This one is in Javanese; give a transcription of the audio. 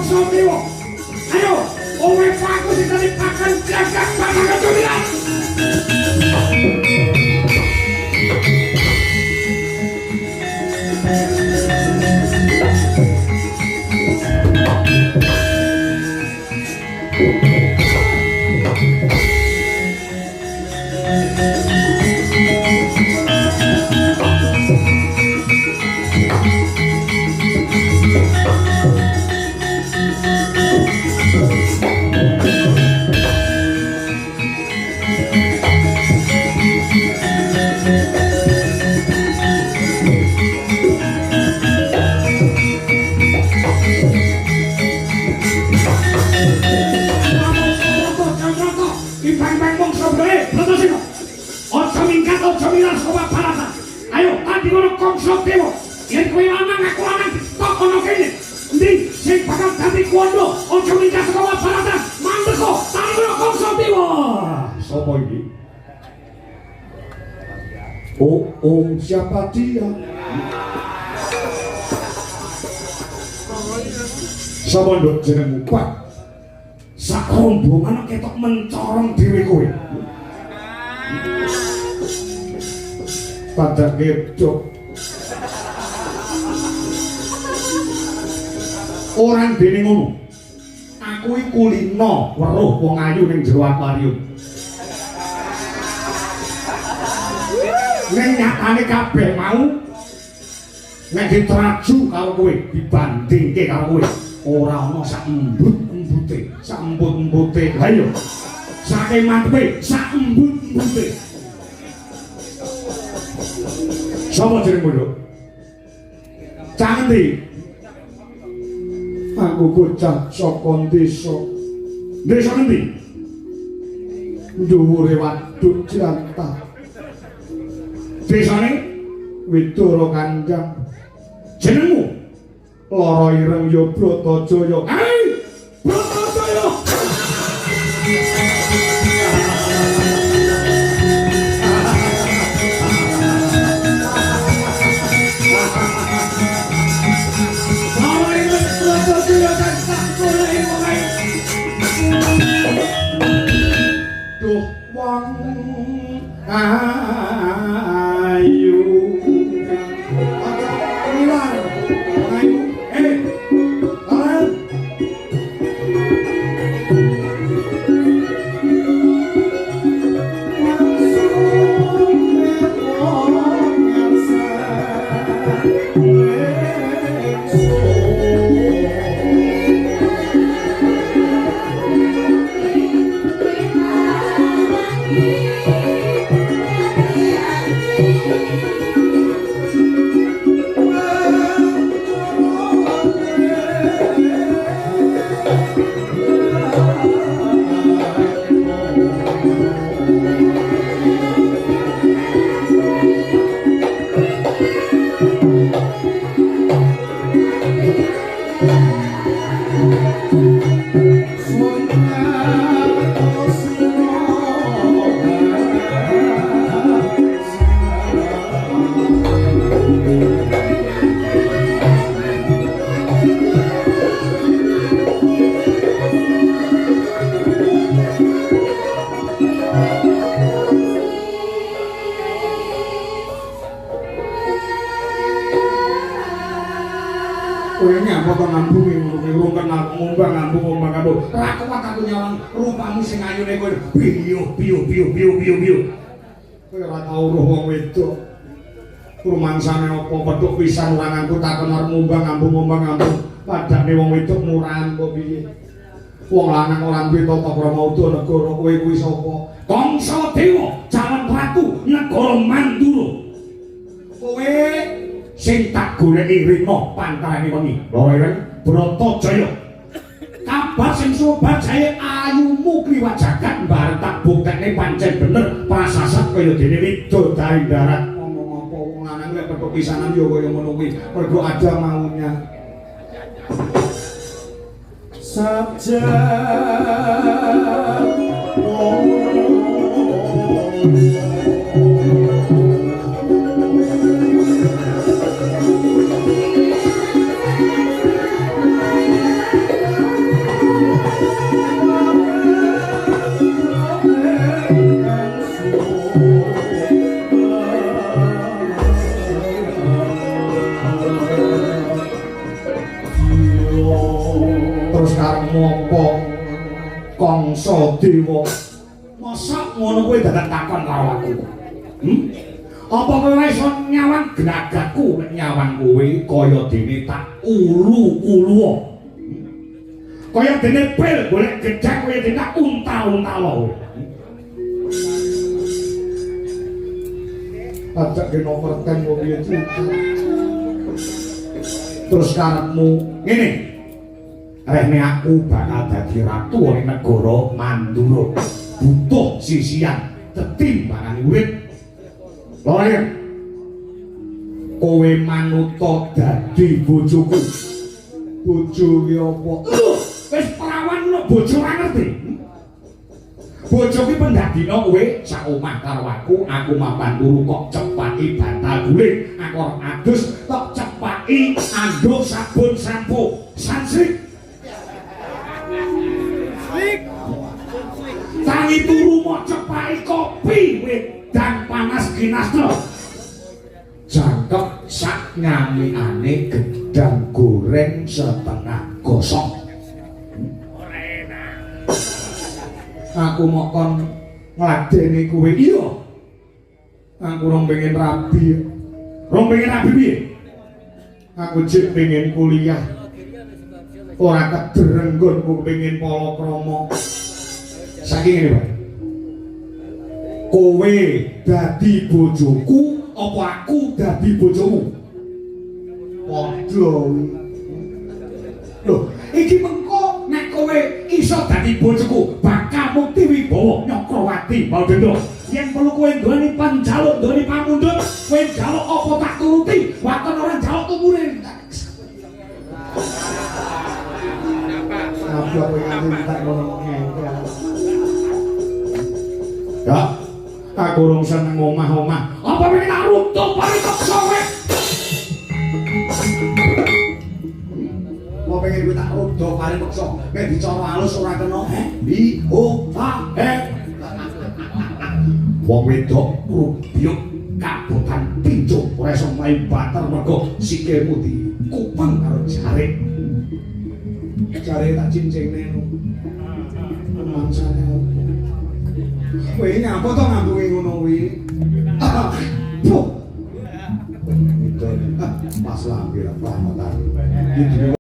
Kangsa Dewa. Ayo, kowe paku sing dadi pakan jagak pakan kecumilan. Kangsa Dewa, yen kowe lanang aku lanang, tok ana kene. Endi sing bakal dadi kuwanda? Aja minggat saka Barata. Mandeka, tandingono Kangsa Dewa. Sapa iki? Oh, oh, siapa dia? Sapa nduk jenengmu? Pak. Sak rombongan ketok mencorong dhewe kowe. Padake cuk. Ora dene ngono. Aku iki kulino weruh wong ayu ning jero akuarium. Ning nyatane kabeh mau nek diteraju karo kowe, dibandingke karo kowe, ora ana sak embut-embute, sak embut-embute. Lah iya. Saking mantepe, sak embut-embute. Sapa jenengmu, Nduk? Cah endi? Aku bocah saka desa. Desa ngendi? Dhuwure waduk Jlantah. Desane Widara Kandang. Jenengmu? Lara Ireng ya Bratajaya. Hei! Bratajaya! Duh wong ayu. Aja wong ayu. Lan. Kowe nyapa to ngambungi ngono kuwi urung kenal ngombang ngambung ngombang ngambung. Ra kuat aku nyawang rupamu sing ayune kowe biuh biuh biuh biuh biuh biuh. Kowe ora tau roh wong wedok. Rumangsane apa petuk pisan lanangku takon arep ngombang ngambung ngombang ngambung. Padane wong wedok murahan kok piye? Wong lanang ora duwe tata krama uda negara kowe kuwi sapa? Kangsa Dewa, calon ratu negara Mandura. Kowe sing tak goleki rina pantarane wengi. Loro ireng Bratajaya. Kabar sing sumebar jae ayumu kliwat jagat mbareng tak buktekne pancen bener prasasat kaya dene widodari darat. Ngomong apa wong lanang lek petuk pisanan ya kaya ngono kuwi. Mergo ada maunya. Sabja bangsa dewa. Mosok ngono kowe dadak takon karo aku? Apa kowe ora iso nyawang glagatku? Nek nyawang kowe kaya dene tak ulu-ulu. Kaya dene pil golek gedhek kowe dene tak untal-untalo. Ajak kena merten kok piye cerita. Terus karepmu ngene. Rehne aku bakal dadi ratu ning negara Mandura. Butuh sisian tetimbangane urip. Lha kowe manuta dadi bojoku. Bojo ki apa? Wis perawan ngono bojo ora ngerti. Bojo ki pendadina kowe sak omah karo aku, aku mapan turu kok cepaki bantal guling, aku arep adus tok cepaki anduk sabun sampo Sunsilk. Tangi turu mok cepaki kopi wedang panas kinastra. Jangkep sak nyamikane gedang goreng setengah gosong. Aku mok kon ngladeni kowe. Iya. Aku rong pengen rabi. Rong pengen rabi piye? Aku jek pengen kuliah. Ora kedereng nggonku pengen palakrama. Saiki ngene, Pak. Kowe dadi bojoku apa aku dadi bojomu? Padha. Lho, iki mengko nek kowe iso dadi bojoku bakal mukti wibawa Nyakrawati Baldenda. Yen perlu kowe nduweni panjaluk, nduweni pamundhut, kowe njaluk apa tak turuti, waton ora njaluk tumure. Apa kowe nganti entek ngono ngengkel. Ya, aku rong seneng omah-omah. Apa pengen tak runtuh paripeksa kowe? Apa pengen kowe tak runtuh paripeksa? Nek dicara halus ora kena. B O H E. Wong wedok rubyuk kabotan tinju ora iso mlayu bater mergo sikilmu dikupeng karo jarik. Jare tak cincingne no. Mangsane opo? Kowe nyapa to ngambungi ngono kuwi? Puh. Pas lambe lah pramotane. Iki